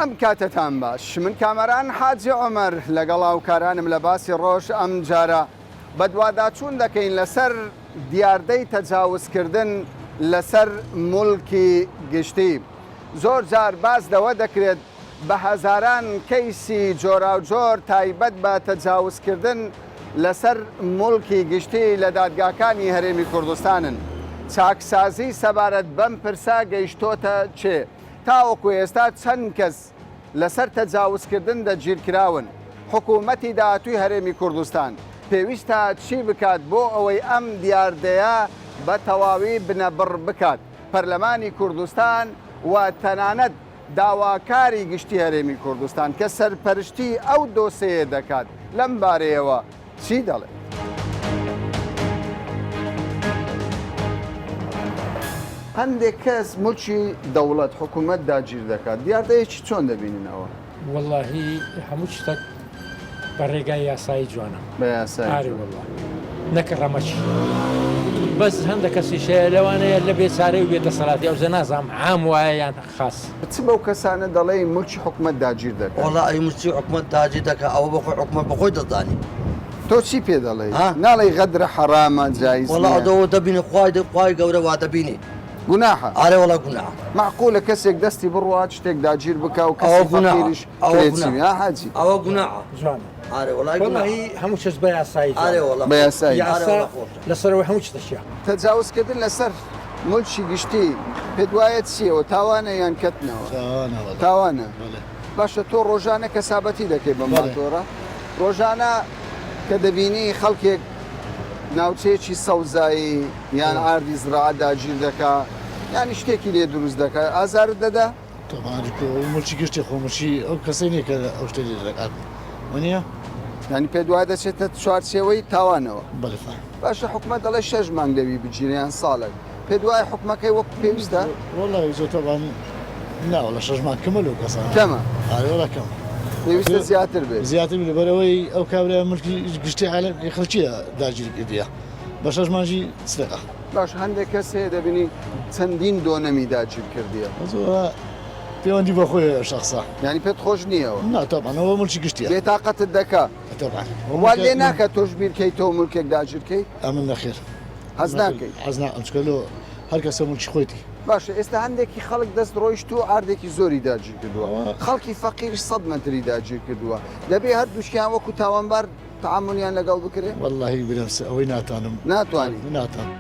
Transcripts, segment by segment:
ئەم کاتەتان باش من کامەران حاجی عومەر لەگەڵ هاوکارانم لە باسی ڕۆژ ئەم جارە بەدواداچوون دەکەین لەسەر دیاردەی تەجاوزکردن لەسەر موڵکی گشتی زۆر جار باس لەوە دەکرێت بە هەزاران کەیسی جۆراوجۆر تایبەت بە تەجاوزکردن لەسەر موڵکی گشتی لە دادگاکانی هەرێمی کوردستانن. چاکسازی سەبارەت بەم پرسە گەیشتۆتە چێ؟ تاوەکو ئێستا چەند کەس لەسەر تەجاوزکردن دەستگیرکراون؟ حکومەتی داهاتووی هەرێمی کوردستان پێویستە چی بکات بۆ ئەوەی ئەم دیاردەیە بە تەواوی بنەبڕ بکات؟ پەرلەمانی کوردستان و تەنانەت داواکاری گشتی هەرێمی کوردستان کە سەرپەرشتی ئەو دۆسێیە دەکات لەم بارەیەوە چی دەڵێت؟ هەندێک کەس موڵکی دەوڵەت، حکوومەت داگیر دەکات، دیاردەیەکی چۆن دەبیننەوە؟ وەڵاهی هەموو شتەک بە ڕێگای یاسایی جوانە. بە یاسایی ئارێ وەڵا نەک ڕەمەکی بەس هەندە کەسیش هەیە لەوانەیە لە بێچارەی و بێدەسەڵاتی ئەوجە نازانم عام وایە یان خاس. چ بەو کەسانە دەڵێی مولکی حکومەت داگیر دەکەن؟ وەڵا ئەی مولکی حکومەت داگیر دەکا ئەوە بەخۆی حکومەت بەخۆی دەزانی. تۆ چی پێ دەڵێی؟ ها؟ ناڵێی غەدرە حەڕامە جایز وەڵا نیە؟ ئەوە دەبینی خوای خوای گەورە وا دەبینی. گوناحە. ئارێ وەڵا گوناحە. مەعقولە کەسێک دەستی بڕوات شتێک داگیر بکا و ئەوە کەسی گوناحە فەقیریش ئەوە کرێچی گوناحە بێ ها حاجی؟ ئەوە گوناحە. جوانە. ئارێ وەڵای گوناحە. وەڵاهی هەموو شتێک بە یاسایی جوانە. ئارێ وەڵا بە یاسایی. ئارێ یاسا وەڵا خۆشە. لەسەرەوەی هەموو شتێکە. تەجاوز کردن لەسەر موڵکی گشتی پێت وایە چیە وە تاوانە یان کەتنەوە؟ تاوانە وەڵا. تاوانە بەڵێ. باشە تۆ ڕۆژانە کەسابەتی دەکەی بەم بەڵێ. ماتۆڕە ڕۆژانە کە دەبینی خەڵکێک ناوچەیەکی سەوزایی یان عاردی زراعە داگیر دەکا یانی شتێکی لێ دروست دەکا ئازارت دەدا؟ تەبعەن چونکە ئەو موڵکی گشتی خۆ موڵکی ئەو کەسەی نیە کە ئەو شتەی لێ دەکات وەنیە؟ یانی پێت وایە دەچێتە چوارچێوەی تاوانەوە؟ بەڵێ فەرموو. باشە حکومەت دەڵێ شەش مانگ لەوی بگیرێ یان ساڵێک پێت وایە حوکمەکەی وەکو پێویستە؟ وەڵای زۆر تەبعەن نا وەڵا شەش مانگ کەمە لەو کەسانە. کەمە. ئارێ وەڵا کەمە. پێویستە زیاتر بێت. زیاتر بێت لەبەرئەوەی ئەو کابرایە ملکی گشتی عالەم خەڵکیە داگیر کردیە بە شەش مانگی سرقە. باشە هەندێک کەس هەیە دەبینی چەندین دۆنەمی داگیر کردیە. زۆر پەیوەندی بە خۆی شەخسە. یانی پێت خۆش نییە ئەوە؟ نا تەبعەن ئەوە ملکی گشتیە. بێتاقەتت دەکا. وات لێ ناکات تۆش بیر کەیتەوە مولکێک داگیر کەی؟ ئەمن نەخێر. حەز ناکەی؟ حەز ناکەم چونکە لۆ هەر کەسە مولکی خۆیتی. باشە ئێستا هەندێکی خەڵک دەست ڕۆیشتوو عاردێکی زۆری داگیر کردووە خەڵکی فەقیریش سەد مەتری داگیر کردووە دەبێ هەردووکیان وەکو تاوانبار تەعامولیان لەگەڵ بکرێ؟ وەڵاهی برام ئەوەی ناتوانم. ناتوانی؟ ناتوانم.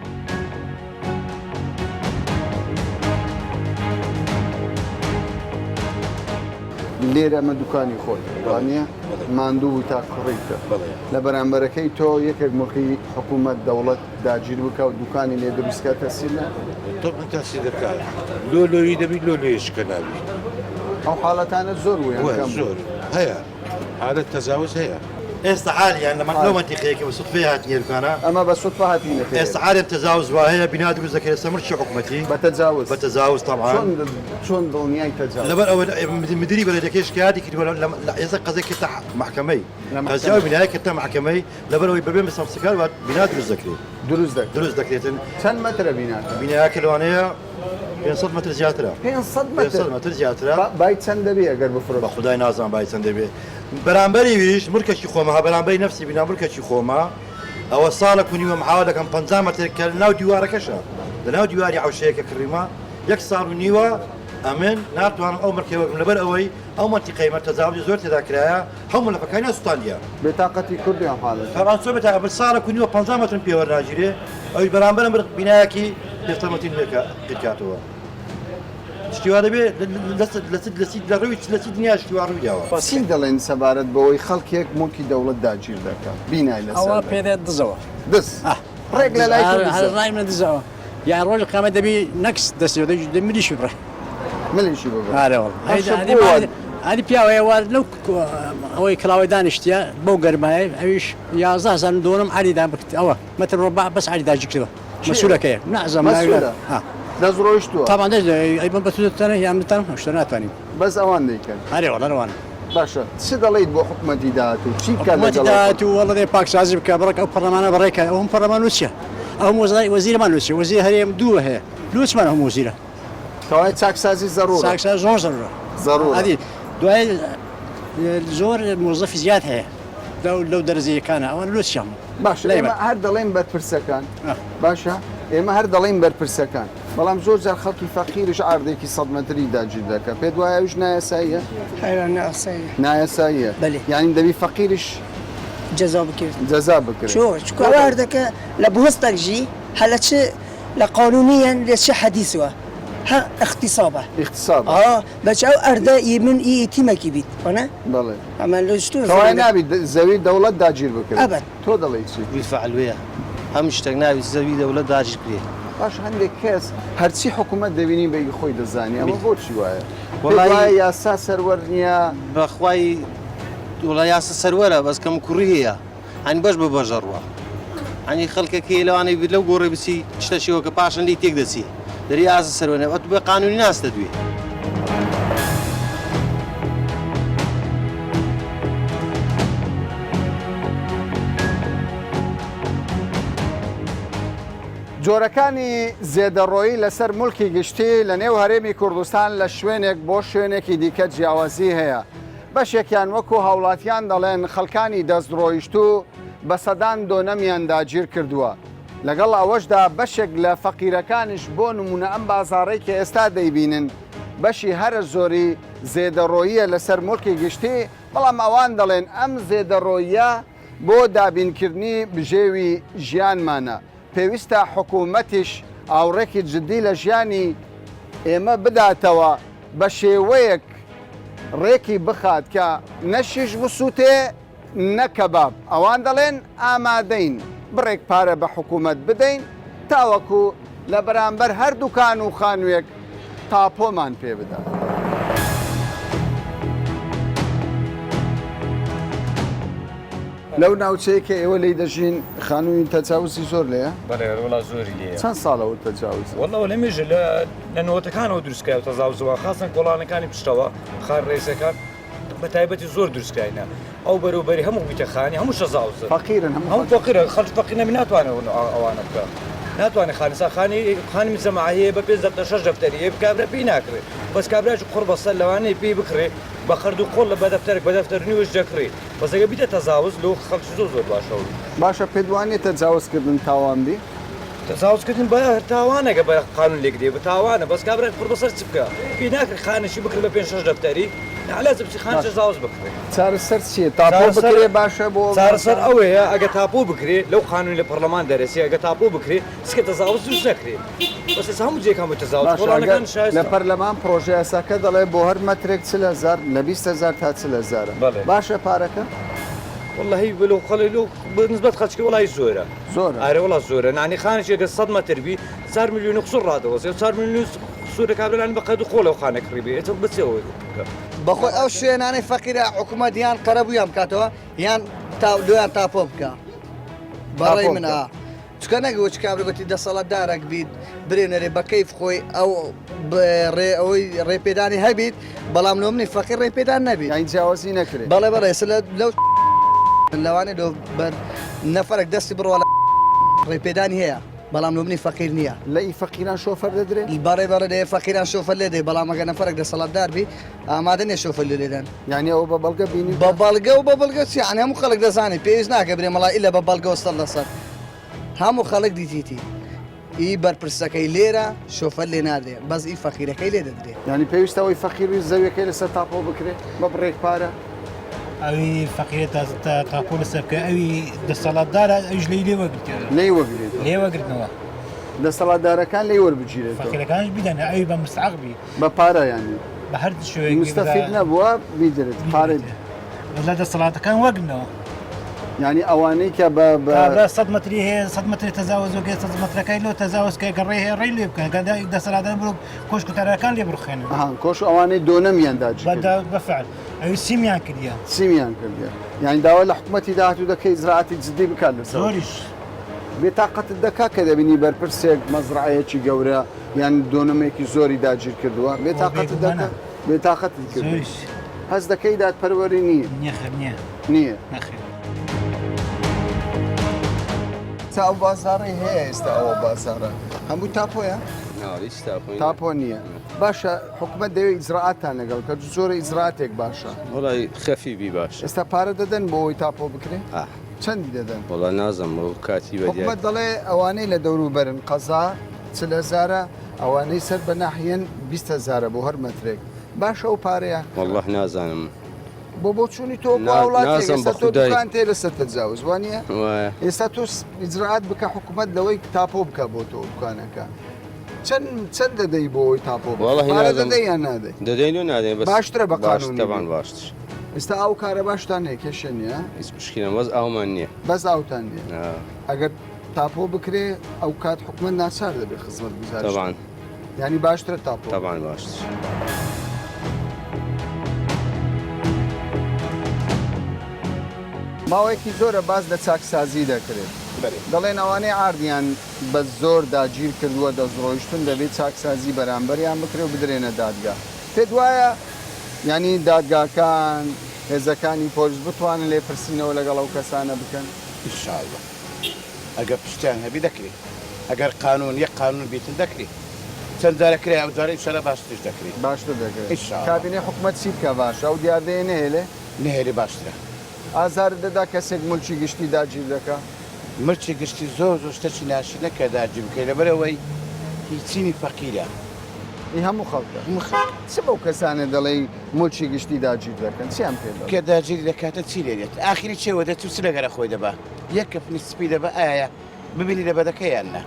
لێرە ئەمە دوکانی خۆت وانە ماندوو بووی تا کڕیتە لە بەرامبەرەکەی تۆ یەکێک موڵکی حکوومەت دەوڵەت داگیر بکە و دوکانی لێ دروستکە تەسیر ناکە طبعا تاسی دەکات لۆ لۆی دەبی لۆ لۆیشکە نابی ئەو حاڵەتانە زۆر ویان زۆر هەیە حالەت تەجاوز هەیە. ئێستا حالیان لە لەو مەنتیقەیە کە بە سوتفەی هاتینە دوکانە. ئەمە بە سوتفە هاتینە پێ. ئێستا حالیان تەجاوز وا هەیە بینا دروست دەکرێت سەر ملکی حکومەتی. بە تەجاوز. بە تەجاوز تەبعەن. چۆن چۆن دڵنیای تەجاوز. لەبەر ئەوە مدیری بەلەدیەکەی شکایەتی کردوە لە ئێستا قەزیە کردە مەحکەمەی. قەزیە بینایە کردە مەحکەمەی لەبەر ئەوەی بەبێ مسەمسکار وا بینا دروست دەکرێت. دروست دەکرێت. دروست دەکرێتن. چەند مەترە بیناکە؟ بیناکە لەوانەیە 500 مەتر زیاترە. 500 مەتر؟ 500 مەتر زیاترە. بای چەند دەبێ ئەگەر بفرۆشی؟ بە خودای نازانم بای چەند دەبێ. بەرامبەری ویش ملکەکی خۆمە ها بەرامبەری نەفسی بینا ملکەکی خۆمە ئەوە ساڵێک و نیوە محاوە دەکەم 50 مەتر کە لەناو دیوارەکەشە لەناو دیواری عەوشەیە کە کڕیمە یەک ساڵ و نیوە ئەمن ناتوانم ئەو ملکەی وەرگرم لەبەر ئەوەی ئەو مەنتیقەی مە تەجاوزی زۆر تێدا کرایە هەموو مەلەفەکانیان سوتاندیە. بێتاقەتی کوردی ئەم حاڵەتە. تەبعەن چۆن بێتاقەت من ساڵێک و نیوە 50 مەترم پێ وەرناگیرێ ئەویش بەرامبەرم بینایەکی 500 مەتری نوێ کە قیرکاتەوە. شتی وا دەبێ لە ڕووی لە چ دنیا شتی وا ڕووی داوە. چی دەڵێن سەبارەت بەوەی خەڵکێک موڵکی دەوڵەت داگیر دەکا بینای لەسەر ئەوە دەکا؟ پێ دێت دزەوە. دز. ڕێک لە لای تۆ دزە. ڕای منە دزەوە. یان ڕۆژی قیامەت دەبی نەک دەستی دەبی ملیشی بڕێ. ملیشی ببڕێ. ئارێ وەڵا. باشە بۆ وا؟ ئەدی پیاوەیە وا لەو ئەوەی کڵاوەی دانیشتیە بەو گەرمایە ئەویش 11 هەزار دۆنم عەری دا ئەوە مەتر ڕۆبع بەس عەری داگیر کردوە. مەسولەکەیە نازانم مەسولە دەست ڕۆیشتووە تاوان دەست ئەی بە تۆ یان بتان شتە ناتوانین بەس ئەوان دەیکەن هەرێ وەڵا ئەوان باشە چ دەڵێیت بۆ حکومەتی داهاتوو چی بکات حکومەتی لەگەڵ داهاتوو وەڵا دەبێ پاکسازی بکە بڕێک ئەو پەرلەمانە بەڕێکە ئەو هەم پەرلەمان لۆ چیە ئەو هەم وەزای وەزیرمان لۆ چیە وەزیر هەرێم دوو هەیە لۆ چمان هەم وەزیرە کەوایە چاکسازی زەڕوورە چاکساز زۆر زەڕوورە زەڕوورە ئەدی. دوای زۆر مۆزەفی زیاد هەیە لەو لەو دەرزیەکانە ئەوان لۆ چیان باشە ئێمە هەر دەڵێن بەرپرسەکان باشە ئێمە هەر دەڵێن بەرپرسەکان بەڵام زۆر جار خەڵکی فەقیرش عردێکی 100 متری داگیر دەکە پێت وایە ئەوش نایاساییە نایاساییە یعنی دەبی فەقیرش جەزا بکرێت جەزا بکرێت چۆ چکە هەردەکە لە بهستەک ژی هەلە چ لە قانونیان لە چ حەدیثوە هە اختصابە اختصاب اه بەچ ئەو ئەردە ئی من ئی یتیمەکی بیت وەنە بەڵێ ئەمە لە شتۆ کەوایە نابی زەوی دەوڵەت داگیر بکرێت ئەبەد تۆ دەڵێی چی؟ بیلفعل وەیە هەموو شتێک نابی زەوی دەوڵەت داگیر کرێ. باش هەندێک کەس هەرچی حکومەت دەبینی بە ئی خۆی دەزانی ئەمە بۆچی وایە؟ پێت وەڵایی وایە یاسا سەروەر نییە؟ بەخوای وەڵا یاسا سەروەرە بەس کەموکوڕی هەیە یانی بەش بە بەش ئەڕوا یانی خەڵکەک هەیە لەوانەیە بیر لەو گۆڕێ بچی شتە شێوەکە پاشان لێی تێک دەچی دەری ئاسە سەروەنە ئەتو بە قانونی ناستە دوێ. جۆرەکانی زێدەڕۆیی لەسەر موڵکی گشتی لە نێو هەرێمی کوردستان لە شوێنێک بۆ شوێنێکی دیکە جیاوازی هەیە. بەشێکیان وەکو هاوڵاتیان دەڵێن خەڵکانی دەستڕۆیشتوو بە سەدان دۆنەمیان داگیرکردووە، لەگەڵ ئەوەشدا بەشێک لە فەقیرەکانیش بۆ نمونە ئەم بازاڕەی کە ئێستا دەیبینن بەشی هەرە زۆری زێدەڕۆییە لەسەر موڵکی گشتی، بەڵام ئەوان دەڵێن ئەم زێدەڕۆییە بۆ دابینکردنی بژێوی ژیانمانە، پێویستە حکومەتیش ئاوڕێکی جدی لە ژیانی ئێمە بداتەوە بە شێوەیەک ڕێکی بخات کە نە شیش بسووتێ نە کەباب، ئەوان دەڵێن ئامادەین بڕێک پارە بە حکومەت بدەین تاوەکو لە بەرامبەر هەر دوکان و خانووێک تاپۆمان پێ بدات. لەو ناوچەیە کە ئێوە لێی دەژین خانووی تەجاوزی زۆر لێیە؟ بەڵێ وەڵا زۆری لێیە. چەند ساڵە ئەو تەجاوزە؟ وەڵا لە مێژە لە لە نەوەتەکانەوە دروست کراوە تەجاوزەوە خاصەن کۆڵانەکانی پشتەوە خار ڕێزەکان بە تایبەتی زۆر دروست کراینە ئەو بەروبەری هەموو بوویتە خانی هەموو شەزاوزن فەقیرن هەموو هەموو فەقیرە خەڵک فەقیر نەبی ناتوانێت ئەوانە بکە ناتوانێت خانسا خانی خانمی جەماعە هەیە بە پێنج دەفتەر شەش دەفتەری هەیە کابرا پێی ناکڕێ بەس کابراش قوڕ بەسەر لەوانەیە پێی بکڕێ بە قەرد و قۆڵ بە دەفتەرێک بە دەفتەر نیوەش دەکڕێ بەس ئەگەر بیتە تەزاوز لۆ خەڵکی زۆر زۆر باشە و. باشە پێت وانیە تەجاوز کردن تاوان بی؟ تەجاوز کردن بە تاوانەگە بە قانون لێک دێ بە تاوانە بەس کابرای قوڕ بەسەر چ بکا پێی ناکرێ خانەشی بکڕێ بە پێنج شەش دەفتەری نەعلازە بچی خانە تەجاوز بکڕێ. چارەسەر چیە تاپۆ بکرێ باشە بۆ چارەسەر ئەوەیە ئەگە تاپۆ بکرێ لەو قانونی لە پەڕلەمان دەرەچێ ئەگە تاپۆ بکرێ سکە تەجاوز دروست نەکرێ. بەس ئێستا هەموو جێگا هەموو تەزاوز باشە کۆڵانەکان ئەگەر شایستە. لە پەرلەمان پڕۆژە یاساکە دەڵێ بۆ هەر مەترێک 40 هەزار لە 20 هەزار تا 40 هەزارە بەڵێ. باشە پارەکە؟ وەڵاهی بلو خەڵی لۆ بە نسبەت خەڵکی وەڵاهی زۆرە. زۆرە. ئەرێ وەڵا زۆرە نانی خانێکی ئەگەر 100 مەتر بی چار ملیۆن و قسوور ڕادەوەستێ چار ملیۆن و قسوورە کابرا لانی بە قەد و قۆڵەوە خانە کڕی بێ ئێتر بچێ ئەوە بکە. بەخۆی ئەو شوێنانەی فەقیرە حکومەت یان قەرەبوویان بکاتەوە یان تا لۆیان تاپۆ بکا بەڕێی تاپۆ من بکا. ئا. چونکە نەک وەچ کابرا گوتی دەسەڵاتدارەک بیت برێ نەرێ بە کەیف خۆی ئەو ڕێ ئەوەی ڕێپێدانی هەبیت بەڵام لۆ منی فەقیر ڕێپێدان نەبیت یانی جیاوازی نەکرێ بەڵێ بەڵێ ئێستا لە لەو لەوانەیە لۆ بەر نەفەرێک دەستی بڕوا لە ڕێپێدانی هەیە بەڵام لۆ منی فەقیر نییە. لە ئی فەقیران شۆفەر دەدرێ؟ بەڵێ بەڵێ لە فەقیران شۆفەر لێ دێ بەڵام ئەگەر نەفەرێک دەسەڵاتدار بی ئامادە نییە شۆفەر لێ لێدەن. یانی ئەوە بە بەڵگە بینیوتە؟ بە بەڵگە و بە بەڵگە چی یانی هەموو خەڵک دەزانێ پێویست ناکە برێ مەڵا ئیلا بە بەڵگەوە سەد لە سەد هەموو خەڵک دیتیتی ئی بەرپرسەکەی لێرە شۆفەر لێ نادرێ بەس ئی فەقیرەکەی لێ دەدرێ. یانی پێویستە ئەوەی فەقیر بی زەویەکەی لەسەر تاپۆ بکرێ بە بڕێک پارە؟ ئەوی فەقیرە تاپۆ لەسەر بکە ئەوی دەسەڵاتدارە ئەویش لێی لێ وەگرتێ لێی وەگرێتەوە لێ وەگرتنەوە دەسەڵاتدارەکان لێی وەربگیرێتەوە فەقیرەکانیش بیدەن ئەوی بە مستحەق بی بە پارە یانی بە هەر شێوەیەک مستەفید نەبووە بیدرێت پارەی لە دەسەڵاتەکان وەگرنەوە. یانی ئەوانەی کە بە بە کابرا 100 مەتری هەیە 100 مەتری تەزاوز وەکێ 100 مەترەکەی لۆ تەزاوز کە گەڕێ هەیە ڕێی لێ بکەن گەدا دەسەڵاتداران بڕۆ کۆشک و تەلارەکان لێ بڕوخێنن. ئەها کۆش ئەوانەی دۆنەمیان داگیر بە کردیە. بە فعل ئەوی سیمیان کردیە. سیمیان کردیە یانی داوا لە حکومەتی داهاتوو دەکەی ئیجرائاتی جدی بکات لەسەر. زۆریش. بێتاقەتت دەکا کە دەبینی بەرپرسێک مەزرەعەیەکی گەورە یان دۆنمێکی زۆری داگیر کردووە بێتاقەتت دەکا بێتاقەتت کردووە هەست دەکەی دادپەروەری نییە نییە نییە نییە نەخێر. تا ئەو بازاڕەی هەیە ئێستا ئەوە بازاڕە هەموو تاپۆیە؟ تاپۆ نییە باشە حکومەت دەوێت ئیجرائاتتان لەگەڵ کە جۆرە ئیجرائاتێک باشە وڵی خەفی بی باشە ئێستا پارە دەدەن بۆ ئەوەی تاپۆ بکرێ چەندی دەدەن وڵا نازم بۆ کاتی بە حکومەت دەڵێ ئەوانەی لە دەوروبەرن قەزا چل هەزارە ئەوانەی سەر بە ناحیەن 20 هەزارە بۆ هەر مەترێک باشە ئەو پارەیە والله نازانم بۆ بۆچوونی تۆ بۆ هاوڵاتیەک ئێستا تۆ دوکان تێ لەسەر تەجاوز وانە ئێستا تۆ ئیجرائات بکە حکوومەت لەوەی تاپۆ بکە بۆ تۆ دوکانەکە چەند چەند دەدەی بۆ ئەوی تاپۆ دەدەی یان نادەی دەدەین و نادەین بەس باشترە بە قانونی تەبان باشتر ئێستا ئاو کارە باشتان هەیە کێشە نییە هیچ مشکلە بەس ئاومان نییە بەس ئاوتان نییە ئەگەر تاپۆ بکرێ ئەو کات حکومت ناچار دەبێت خزمەت گوزارشتان یانی باشترە تاپۆ. تەبعەن باشتر. ماوەیەکی زۆرە باس لە چاکسازی دەکرێت. دەڵێن ئەوانەی عاردیان بە زۆر داگیر کردووە دەستڕۆیشتوون دەبێت چاکسازی بەرامبەریان بکرێ و بدرێنە دادگا. پێت وایە یانی دادگاکان، هێزەکانی پۆلیس بتوانن لێپرسینەوە لەگەڵ ئەو کەسانە بکەن؟ ان شاء اللە. ئەگەر پشتیان هەبی دەکری ئەگەر قانون یەک قانون بیتن دەکری چەند جارە کرای ئەو جارە ئینشاللە باشتریش دەکری باشتر دەکرێ ئینشاللە. کابینەی حکومەت چی بکا باشە ئەو دیاردەیە نەهێلێ؟ نەهێلێ باشترە. ئازارت دەدا کەسێک مولکی گشتی داگیر دەکا؟ ملکی گشتی زۆر زۆر شتەکی ناشرینە کە داگیر بکەی لەبەرئەوەی هی چینی فەقیرە. هی هەموو خەڵکە. هەموو خەڵکە. چ بەو کەسانە دەڵێی مولکی گشتی داگیر دەکەن چیان پێ دەڵێی؟ کە داگیری دەکاتە چی لێ دێت؟ ئاخری چێوە دێت و چ لەگەرە خۆی دەبا؟ یەک کەفنی سپی دەبا ئایا ببینی لە بەدەکە یان نا؟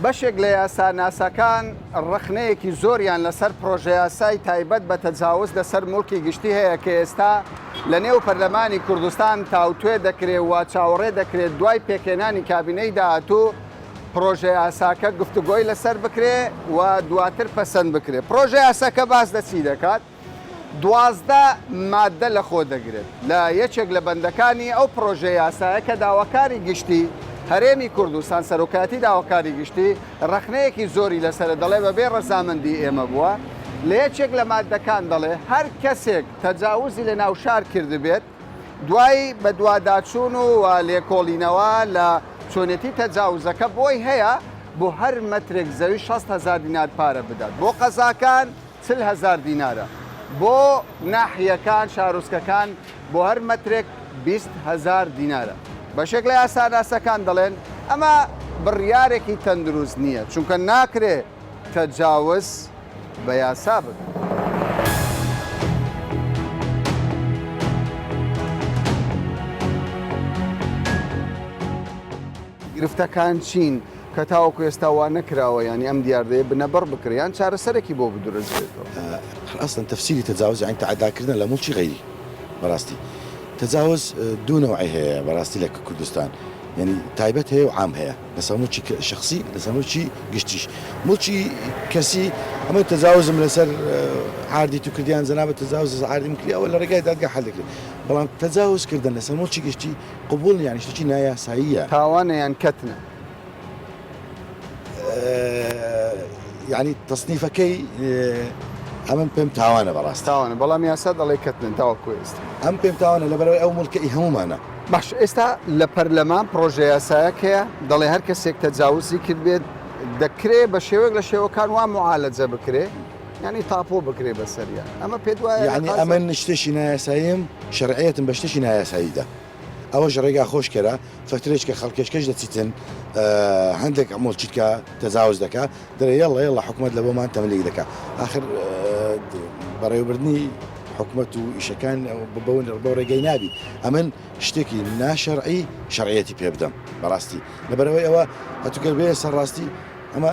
بەشێک لە یاساناسەکان ڕەخنەیەکی زۆریان لەسەر پڕۆژەیاسای تایبەت بە تەجاوز لەسەر موڵکی گشتی هەیە کە ئێستا لە نێو پەرلەمانی کوردستان تاوتوێ دەکرێ و چاوەڕێ دەکرێت دوای پێکهێنانی کابینەی داهاتوو پڕۆژەیاساکە گفتوگۆی لەسەر بکرێ و دواتر پەسەند بکرێ. پڕۆژەیاساکە باس لە چی دەکات؟ 12 ماددە لەخۆ دەگرێت. لە یەکێک لە بەندەکانی ئەو پڕۆژەیاسایە کە داواکاری گشتی هەرێمی کوردستان، سەرۆکایەتی داواکاری گشتی ڕەخنەیەکی زۆری لەسەرە، دەڵێ بەبێ ڕەزامەندی ئێمە بووە. لە یەکێک لە ماددەکان دەڵێ هەر کەسێک تەجاوزی لە ناوشار کردبێت، دوای بەدواداچوون و لێکۆڵینەوە لە چۆنێتی تەجاوزەکە بۆی هەیە بۆ هەر مەترێک زەوی 60 هەزار دینار پارە بدات، بۆ قەزاکان 40 هەزار دینارە، بۆ ناحیەکان، شارۆچکەکان بۆ هەر مەترێک 20 هەزار دینارە. بەشێک لە یاساناسەکان دەڵێن ئەمە بڕیارێکی تەندروست نییە، چونکە ناکرێ تەجاوز بە یاسا بکرێت. گرفتەکان چین کە تاوەکو ئێستا وا نەکراوە یانی ئەم دیاردەیە بنەبڕ بکرێت یان چارەسەرێکی بۆ بدرزرێتەوە؟ ئەسڵەن تەفسیری تەجاوز یانی تەعەداکردنە لە موڵکی غەیری بەڕاستی تەجاوز دوو نەوعی هەیە بەڕاستی لە کوردستان یانی تایبەت هەیە و عام هەیە لەسەر موڵکی شەخسی لەسەر موڵکی گشتیش موڵکی کەسی ئەمە تەجاوزم لەسەر عاردی تو کردیان جەنابت تەجاوز لەسەر عاردی من کردی ئەوە لە ڕێگای دادگا حل دەکرێت بەڵام تەجاوز کردن لەسەر موڵکی گشتی قبوڵ نیە یانی شتێکی نایاساییە. تاوانە یان کەتنە؟ یانی تەسنیفەکەی ئەمن پێم تاوانە بەڕاست. تاوانە بەڵام یاسا دەڵێ کەتنە تاوەکو ئێستا. ئەم پێم تاوانە لەبەرئەوەی ئەو موڵکە ئی هەموومانە. باش ئێستا لە پەرلەمان پڕۆژە یاسایەک هەیە دەڵێ هەر کەسێک تەجاوزی کردبێت دەکرێ بە شێوەیەک لە شێوەکان وا معالەجە بکرێ یانی تاپۆ بکرێ بەسەریا ئەمە پێت وایە یانی ئەمن شتێکی نایاساییم شەرعیەتم بە شتێکی نایاسایی دا. ئەوەش ڕێگا خۆش کەرە فەترێچکە خەڵکێشکەش دەچیتن هەندێک مۆڵچیتکە تەجاوز دەکا دەرێ یەڵە یەڵە حکومەت لە بۆمان تەملیک دەکا ئاخر بەڕێوەبردنی حکومەت و ئیشەکان بەو ڕێگەی نابی ئەمن شتێکی ناشەرعی شەرعیەتی پێ بدەم بەڕاستی لەبەرەوەی ئەوە هەتوکەر بێ سەر ڕاستی ئەمە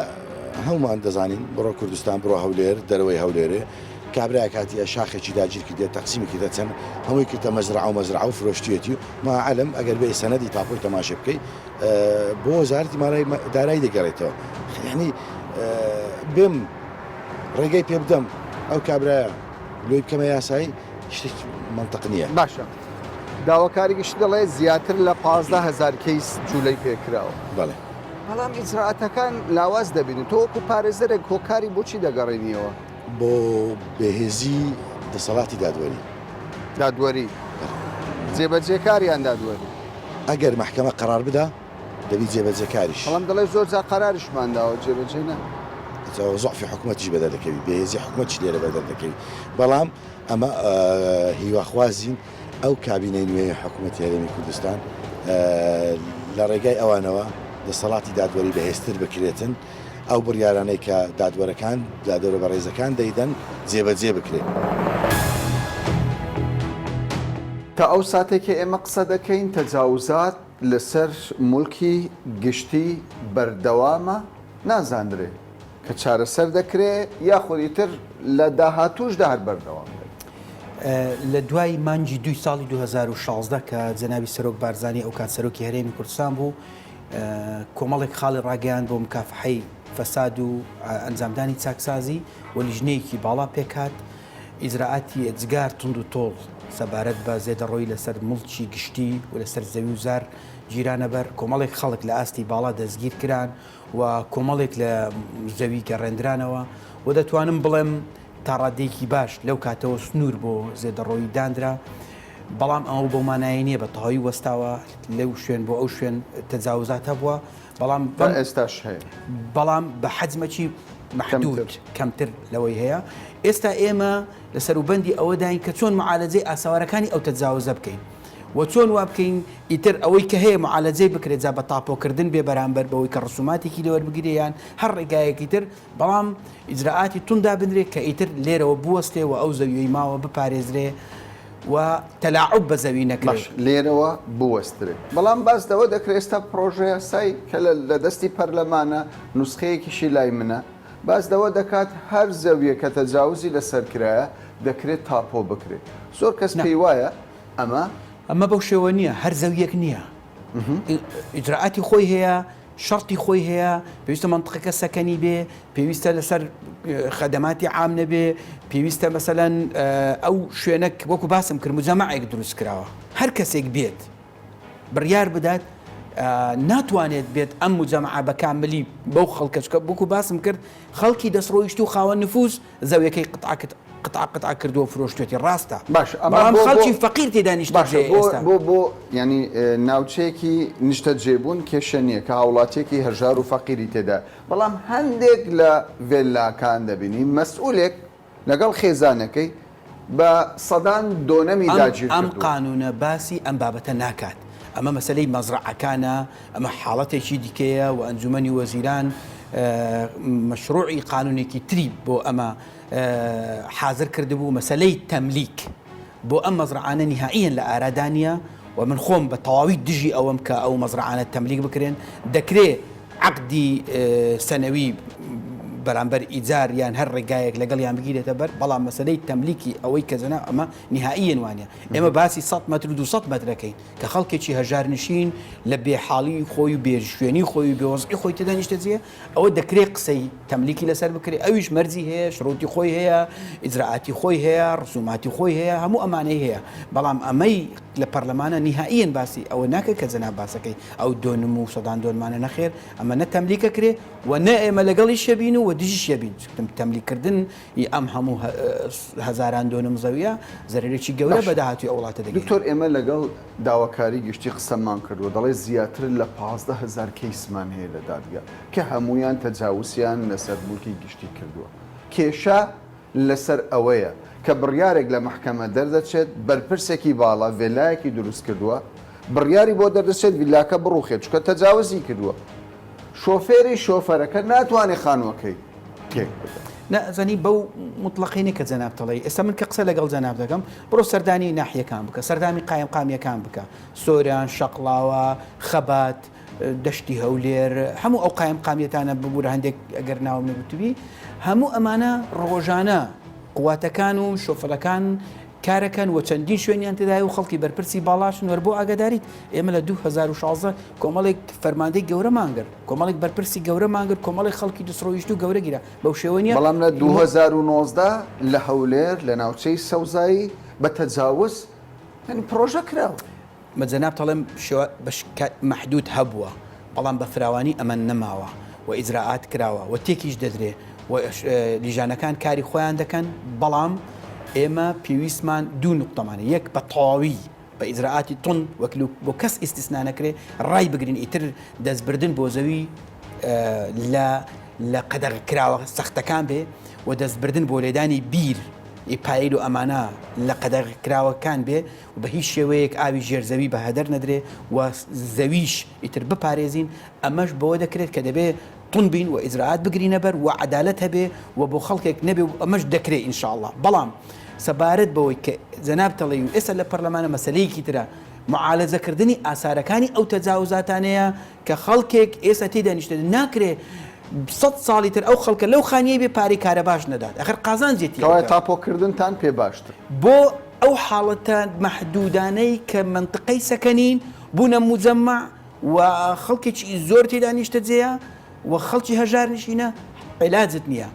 هەموومان دەزانین بڕۆ کوردستان بڕۆ هەولێر دەرەوەی هەولێرێ کابرایەک هاتیە شاخێکی داگیر کردیە تەقسیمی کردە چەند هەمووی کردە مەزرعە و مەزرعە و فرۆشتویەتی و ما عەلم ئەگەر بێ سەنەدی تاپۆی تەماشێ بکەی بۆ وەزارەتی مارای دارایی دەگەڕێتەوە یعنی بێم ڕێگەی پێ بدەم ئەو کابرایە لۆی بکەمە یاسایی شتێکی منطق نییە باشە داواکاری گشتی دەڵێ زیاتر لە 15 هزار کەیس جوولەی پێکراوە بەڵێ بەڵام ئیجرائاتەکان لاواز دەبینن تۆ وەکو پارێزەرێک هۆکاری بۆچی دەگەڕێنیەوە؟ بۆ بێهێزی دەسەڵاتی دادوەری. دادوەری جێبەجێکار یان دادوەری؟ ئەگەر مەحکەمە قەرار بدا دەبی جێبەجێکاریش. بەڵام دەڵێ زۆر جار قەراریشمان داوە جێبەجێ ناکرێ. زوعفی حکومەتیش بەدەر دەکەوی، بێهێزی حکومەتیش لێرە بەدەر دەکەوی. بەڵام ئەمە هیواخوازین ئەو کابینەی نوێی حکومەتی هەرێمی کوردستان لە ڕێگای ئەوانەوە دەسەڵاتی دادوەری بەهێزتر بکرێتن، ئەو بڕیارانەی کە دادوەرەکان، دادوەرە بەڕێزەکان دەیدەن جێبەجێ بکرێت. تا ئەو ساتەی کە ئێمە قسە دەکەین تەجاوزات لەسەر موڵکی گشتی بەردەوامە، نازانرێ کە چارەسەر دەکرێ یاخود ئیتر لە داهاتووشدا هەر بەردەوام دەبێ. لە دوای مانگی دووی ساڵی 2016 کە جەنابی سەرۆک بارزانی ئەوکات سەرۆکی هەرێمی کوردستان بوو، کۆمەڵێک خاڵی ڕاگەیاند بۆ مکافحەی فەساد و ئەنجامدانی چاکسازی و لیژنەیەکی باڵا پێکهات، ئیجرائاتی ئێجگار توند و تۆڵ سەبارەت بە زێدەڕۆیی لەسەر موڵکی گشتی و لەسەر زەوی و زار گیرانە بەر، کۆمەڵێک خەڵک لە ئاستی باڵا دەستگیر کران و کۆمەڵێک لە زەوی گەڕێندرانەوە و دەتوانم بڵێم تا ڕادەیەکی باش لەو کاتەوە سنوور بۆ زێدەڕۆیی دانرا، بەڵام ئەمە بەو مانایە نییە بە تەواوی وەستاوە، لەو شوێن بۆ ئەو شوێن تەجاوزات هەبووە، بەڵام تا ئێستاش هەیە. بەڵام بە حەجمەکی مەحدود کەمتر لەوەی هەیە. ئێستا ئێمە لە سەروبەندی ئەوەداین کە چۆن معالەجەی ئاسەوارەکانی ئەو تەجاوزە بکەین و چۆن وا بکەین ئیتر ئەوەی کە هەیە معالەجەی بکرێت جا بە تاپۆکردن بێ بەرامبەر بەوەی کە ڕسوماتێکی لێ وەربگیرێ یان هەر ڕێگایەکی تر بەڵام ئیجرائاتی توند دابنرێ کە ئیتر لێرەوە بوەستێ و ئەو زەویەی ماوە بپارێزرێ و تەلاعوب بە زەوی نەکرێ. باش لێرەوە بوەسترێ. بەڵام باس لەوە دەکرێ ئێستا پڕۆژەیاسای کە لە دەستی پەرلەمانە نوسخەیەکیشی لای منە باس لەوە دەکات هەر زەویەک کە تەجاوزی لەسەر کرایە دەکرێت تاپۆ بکرێت. زۆر کەس پێی وایە ئەمە. ئەمە بەو شێوە نییە، هەر زەویەک نییە. ئیجرائاتی خۆی هەیە، شەرتی خۆی هەیە، پێویستە مەنتقەکە سەکەنی بێ، پێویستە لەسەر خەدەماتی عام نەبێ، پێویستە مەسەلەن ئەو شوێنە وەکو باسم کرد مجەمەعێک دروست کراوە، هەر کەسێک بێت بڕیار بدات ناتوانێت بێت ئەم مجەمەعە بە کاملی بەو خەڵکە چکە وەکو باسم کرد خەڵکی دەستڕۆیشتوو خاوەن نفوز زەویەکەی قطعە قطعە قطعە کردووە فرۆشتوێتی ڕاستە باش ئەمە بەڵام بۆ بۆ خەڵکی فەقیر تێدا باشە نیشتەجێیە بۆ ئێستا. بۆ بۆ یانی ناوچەیەکی نیشتەجێبوون کێشە نییە کە هاوڵاتیەکی هەژار و فەقیری تێدایە بەڵام هەندێک لە ڤێللاکان دەبینی مەسئولێک لەگەڵ خێزانەکەی بە سەدان دۆنەمی ئەم داگیر ئەم کردووە. قانوونە باسی ئەم بابەتە ناکات ئەمە مەسەلەی مەزرەعەکانە ئەمە حاڵەتێکی دیکەیە و ئەنجومەنی وەزیران مەشروعی قانونێکی تری بۆ ئەمە حازر کردبوو مەسەلەی تەملیک بۆ ئەم مەزرەعانە نیهائیەن لە ئارادا نییە و من خۆم بە تەواوی دژی ئەوەم کە ئەو مەزرەعانە تەملیک بکرێن دەکرێ عەقدی سەنەوی بەرامبەر ئیجار یان هەر ڕێگایەک لەگەڵیان بگیرێتە بەر بەڵام مەسەلەی تەملیکی ئەوەی کە جەناب ئەمە نیهائیەن وانە ئێمە باسی 100 مەتر و 200 مەترەکەین کە خەڵکێکی هەژارنشین لە بێحاڵی خۆی و بێشوێنی خۆی و بێوەزعی خۆی تێدا نیشتەجێیە ئەوە دەکرێ قسەی تەملیکی لەسەر بکرێ ئەویش مەرجی هەیە شروتی خۆی هەیە ئیجرائاتی خۆی هەیە ڕسوماتی خۆی هەیە هەموو ئەمانەی هەیە بەڵام ئەمەی لە پەرلەمانە نیهائیەن باسی ئەوە ناکە کە جەناب باسەکەی ئەو دۆنم و سەدان دۆنمانە نەخێر ئەمە نە تەملیکە کرێ و نە ئێمە لەگەڵی شەبین و دژی شەبین تەملیکردن ی ئەم هەموو هەزاران دۆنم زەویە زەرەرێکی گەورە بە داهاتوی ئەو وڵاتە دەگەیەنێت. دکتۆر ئێمە لەگەڵ داواکاری گشتی قسەمان کردووە دەڵێت زیاتر لە 15 هەزار کەیسمان هەیە لە دادگا کە هەموویان تەجاوزیان لەسەر موڵکی گشتی کردووە کێشە لەسەر ئەوەیە کە بڕیارێک لە مەحکەمە دەردەچێت بەرپرسێکی باڵا ڤێلایەکی دروست کردووە بڕیاری بۆ دەردەچێت ڤیلاکە بڕوخێت چونکە تەجاوزی کردووە شۆفێری شۆفەرەکە ناتوانێت خانووەکەی تێک بدات. نا ئەزانی بەو موتڵەقەی نیە کە جەنابت ئەڵێی ئێستا من کە قسە لەگەڵ جەناب دەکەم بڕۆ سەردانی ناحیەکان بکە سەردامی قایمقامیەکان بکە سۆران شەقڵاوە خەبات دەشتی هەولێر هەموو ئەو قایمقامیەتانە ببورە هەندێک ئەگەر ناوم نەگوتبی هەموو ئەمانە ڕۆژانە قواتەکان و شۆفەرەکان کارەکەن و چەندین شوێنیان تێدایە و خەڵکی بەرپرسی باڵاشن وەر بۆ ئاگاداریت ئێمە لە 2016 کۆمەڵێک فەرماندەی گەورەمان گرت کۆمەڵێک بەرپرسی گەورەمان گرت کۆمەڵێک خەڵکی دەستڕۆیشتوو گەورە گیرا بەو شێوە نییە بەڵام لە 2019 لە هەولێر لە ناوچەی سەوزایی بە تەجاوز یانی پڕۆژە کراوە. بە جەنابت ئەڵێم شێوە بە مەحدود هەبووە بەڵام بە فراوانی ئەمە نەماوە و ئیجرائات کراوە و تێکیش دەدرێ و لیژانەکان کاری خۆیان دەکەن بەڵام. ئێمە پێویستمان دوو نوقتەمان هەیە، یەک بە تەواوی بە ئیجرائاتی توند وەک بۆ کەس ئیستیسنا نەکرێ ڕای بگرین ئیتر دەستبردن بۆ زەوی لە لە قەدەغەکراوە سەختەکان بێ و دەستبردن بۆ لێدانی بیر ی پایل و ئەمانە لە قەدەغەکراوەکان بێ و بە هیچ شێوەیەک ئاوی ژێر زەوی بە هەدەر نەدرێ و زەویش ئیتر بپارێزین ئەمەش بەوە دەکرێت کە دەبێ توند بین و ئیجرائات بگرینە بەر و عەدالەت هەبێ و بۆ خەڵکێک نەبێ و ئەمەش دەکرێ ان شاء اللە بەڵام سەبارەت بەوەی کە جەنابت ئەڵێی و ئێستا لە پەرلەمانە مەسەلەیەکی ترە معالەجەکردنی ئاسارەکانی ئەو تەجاوزاتانەیە کە خەڵکێک ئێستا تێدا نیشتەجێ ناکرێ سەد ساڵی تر ئەو خەڵکە لەو خانیەی بێ پارەی کارەباش نەدات ئەخر قازانجێتی ئەو کەوایە کە. تاپۆکردنتان پێ باشتر. بۆ ئەو حاڵەتە مەحدودانەی کە مەنتقەی سەکەنین بوونە موجەمەع و خەڵکێکی زۆر تێدا نیشتەجێیە و خەڵکی هەژار نشینە عیلاجت نییە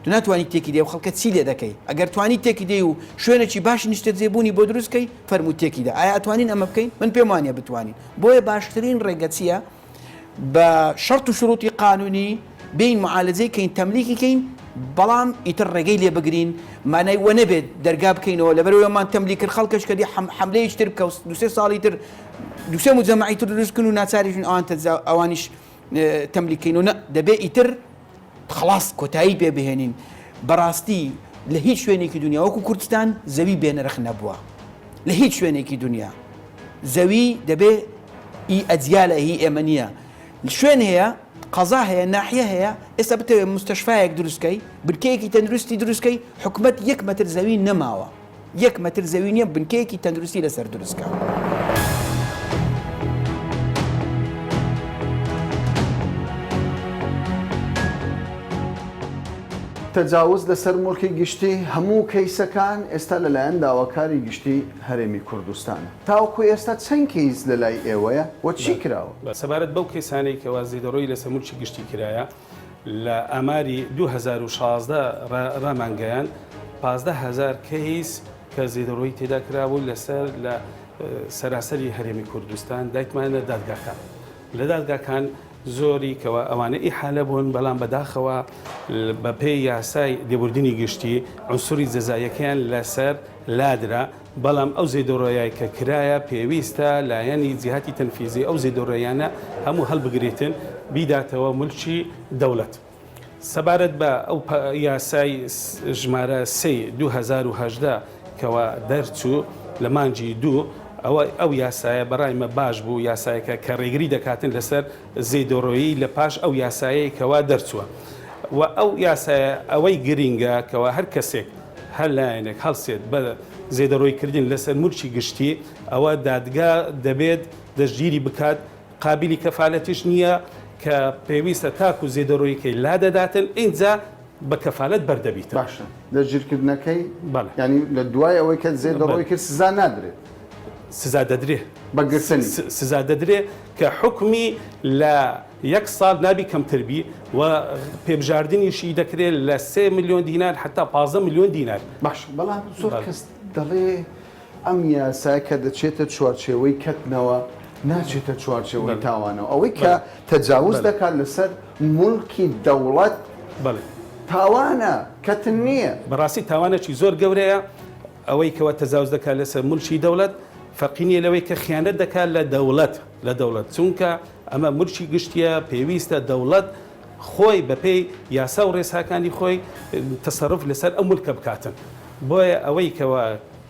تو ناتوانی تێکی دێ و خەڵکە چی لێ دەکەی ئەگەر توانی تێکی دێ و شوێنێکی باش نیشتەجێ بوونی بۆ دروست کەی فەرموو تێکی دە ئایا ئەتوانین ئەمە بکەین من پێم وانە بتوانین بۆیە باشترین ڕێگە چییە بە شەرت و شروتی قانونی بێین معالەجەی کەین تەملیکی کەین بەڵام ئیتر ڕێگەی لێ بگرین مانای وە نەبێت دەرگا بکەینەوە لەبەرەوەی مان تەملیک کرد خەڵکەش کە دی حەملەیەکی تر بکە و دوسێ ساڵی تر دوسێ مجەمەعی تر دروست کن و ناچاریش بین ئەوان تەجا ئەوانیش تەملیک کەین و نە دەبێ ئیتر خلاص کۆتایی پێ بهێنین بەڕاستی لە هیچ شوێنێکی دنیا وەکو کوردستان زەوی بێنرخ نەبووە لە هیچ شوێنێکی دنیا زەوی دەبێ ئی ئەجیالە هی ئێمە نییە شوێن هەیە قەزا هەیە ناحیە هەیە ئێستا بتەوێت مستەشفایەک دروستکەی بنکەیەکی تەندروستی دروستکەی حکومەت یەک مەتر زەوی نەماوە یەک مەتر زەوی نییە بنکەیەکی تەندروستی لەسەر دروستکە. تەجاوز لەسەر موڵکی گشتی هەموو کەیسەکان ئێستا لەلایەن داواکاری گشتی هەرێمی کوردستان تاوەکو ئێستا چەند کەیس لەلای ئێوەیە و چی کراوە؟ سەبارەت بەو کەیسانەی کەوا زێدەڕۆیی لەسەر مولکی گشتی کرایە، لە ئاماری 2016 ڕامانگەیاند 15000 کەیس کە زێدەڕۆیی تێدا کرابوو لەسەر لە سەراسەری هەرێمی کوردستان دایکمانە دادگاکان لە دادگاکان زۆری کەوا ئەوانە ئیحالە بوون بەڵام بەداخەوە بە پێی یاسای لێبوردنی گشتی عنسوری جەزاییەکەیان لەسەر لادرا بەڵام ئەو زێدەڕۆیای کە کرایە پێویستە لایەنی جیهاتی تەنفیزی ئەو زێدەڕۆیانە هەموو هەڵبگریتن بیداتەوە مولکی دەوڵەت. سەبارەت بە ئەو یاسای ژمارە سێی 2018 کەوا دەرچوو لە مانگی دوو ئەوە ئەو یاسایە بەڕای مە باش بوو یاسایەکە کە ڕێگری دەکاتن لەسەر زێدەڕۆیی لە پاش ئەو یاسایەی کەوا دەرچووە و ئەو یاسایە ئەوەی گرینگە کەوا هەر کەسێک هەر لایەنێک هەڵسێت بە زێدەڕۆی کردن لەسەر مولکی گشتی ئەوە دادگا دەبێت دەستگیری بکات قابیلی کەفالەتیش نییە کە پێویستە تاکو زێدەڕۆییکەی لادەداتن ئینجا بە کەفالەت بەردەبیتن. باشە دەستگیرکردنەکەی یانی لە دوای ئەوەی کە زێدەڕۆی کرد سزا نادرێت؟ سزا دەدرێ. بە گرتنی؟ سزا دەدرێ کە حوکمی لە یەک ساڵ نابی کەمتر بی و پێبژاردنیشی دەکرێ لە سێ ملیۆن دینار هەتا 15 ملیۆن دینار. باشە بەڵام زۆر کەس دەڵێ ئەم یاسایە کە دەچێتە چوارچێوەی کەتنەوە ناچێتە چوارچێوەی تاوانەوە ئەوەی کە تەجاوز دەکات لەسەر موڵکی دەوڵەت تاوانە کەتن نییە. بەڕاستی تاوانێکی زۆر گەورەیە ئەوەی کەوا تەجاوز دەکات لەسەر مولکی دەوڵەت فەرقی نییە لەوەی کە خیانەت دەکات لە دەوڵەت لە دەوڵەت چونکە ئەمە مولکی گشتیە پێویستە دەوڵەت خۆی بەپێی یاسا و ڕێساکانی خۆی تەسەروف لەسەر ئەو مولکە بکاتن بۆیە ئەوەی کەوا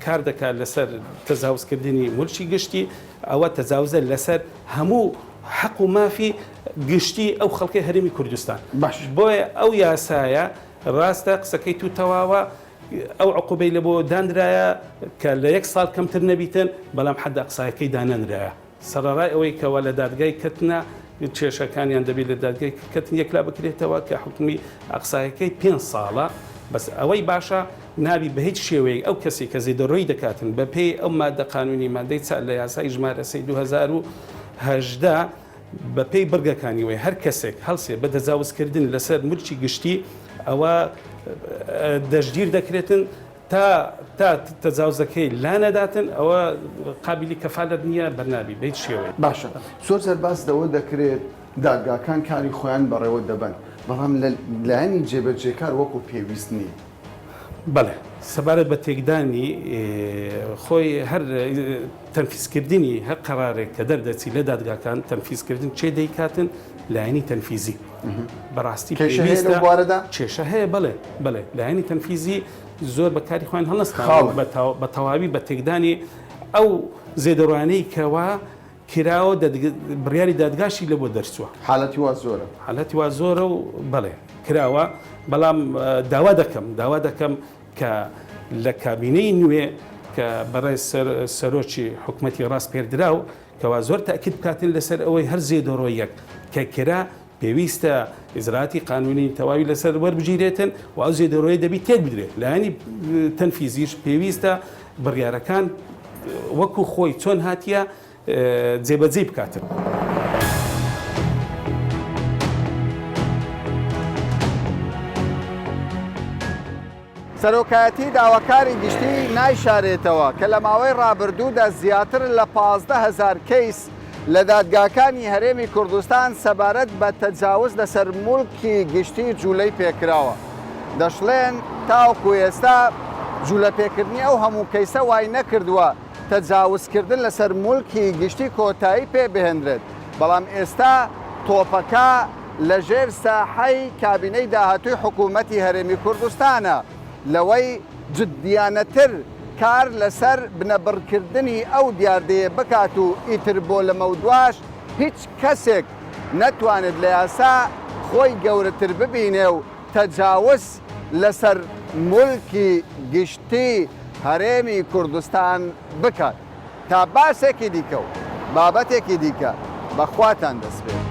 کار دەکات لەسەر تەجاوزکردنی مولکی گشتی ئەوە تەجاوزە لەسەر هەموو حەق و مافی گشتی ئەو خەڵکەی هەرێمی کوردستان باش بۆیە ئەو یاسایە ڕاستە قسەکەی تو تەواوە ئەو عقوبەی لە بۆ دانرایە کە لە یەک ساڵ کەمتر نەبیتن بەڵام حەد ئەقسایەکەی دانەنرایە سەڕەڕای ئەوەی کەوا لە دادگای کەتنە کێشەکانیان دەبێت لە دادگای کەتن یەکلا بکرێتەوە کە حوکمی ئەقسایەکەی پێنج ساڵە بەس ئەوەی باشە نابی بە هیچ شێوەیەک ئەو کەسی کە زێدەڕۆی دەکاتن بە پێی ئەو مادە قانونی مادەی چا لە یاسای ژمارە سێی 2018 بە پێی بڕگەکانی وەی هەر کەسێک هەڵسێ بە تەجاوزکردن لەسەر مولکی گشتی ئەوە دەستگیر دەکرێتن تا تا تەجاوزەکەی لانەداتن ئەوە قابیلی کەفالەت نییە بەرنابی بە هیچ شێوەیەک. باشە زۆر جار باس لەوە دەکرێت دادگاکان کاری خۆیان بەڕێوە دەبەن بەڵام لە لایەنی جێبەجێکار وەکو پێویست نییە. بەڵێ. سەبارەت بە تێکدانی خۆی هەر تەنفیزکردنی هەر قەرارێک کە دەردەچی لە دادگاکان تەنفیزکردن کێ دەیکاتن لایەنی تەنفیزی بەڕاستی کێشە هەیە لەو بوارەدا؟ کێشە هەیە بەڵێ بەڵێ لایەنی تەنفیزی زۆر بە کاری خۆیان هەڵنەستاون بە تەواوی بە تێکدانی ئەو زێدەڕۆیانەی کەوا کراوە بڕیاری دادگاشی لە بۆ دەرچووە. حالەتی وا زۆرە. حالەتی وا زۆرە و بەڵێ کراوە بەڵام داوا دەکەم داوا دەکەم کە لە کابینەی نوێ کە بەڕێز سەرۆکی حکومەتی ڕاسپێردراو کەوا زۆر تاکید بکاتن لەسەر ئەوەی هەر زێدەڕۆیەک کە کرا پێویستە ئیجرائاتی قانونی تەواوی لەسەر وەربگیرێتن و ئەو زێدەڕۆیە دەبی تێک بدرێت لایەنی تەنفیزیش پێویستە بڕیارەکان وەکو خۆی چۆن هاتیە جێبەجێی بکاتن. سەرۆکایەتی داواکاری گشتی نایشارێتەوە کە لە ماوەی ڕابردوودا زیاتر لە 15 هەزار کەیس لە دادگاکانی هەرێمی کوردستان سەبارەت بە تەجاوز لەسەر موڵکی گشتی جوولەی پێکراوە. دەشڵێن، تاوەکو ئێستا جوولەپێکردنی ئەو هەموو کەیسە وای نەکردووە تەجاوزکردن لەسەر موڵکی گشتی کۆتایی پێ بهێنرێت، بەڵام ئێستا تۆپەکە لەژێر ساحەی کابینەی داهاتووی حکوومەتی هەرێمی کوردستانە لەوەی جددیانەتر کار لەسەر بنەبڕکردنی ئەو دیاردەیە بکات و ئیتر بۆ لەمەودواش هیچ کەسێک نەتوانێت لە یاسا خۆی گەورەتر ببینێ و تەجاوز لەسەر مولکی گشتی هەرێمی کوردستان بکات. تا باسێکی دیکە و بابەتێکی دیکە بە خواتان دەسپێرم.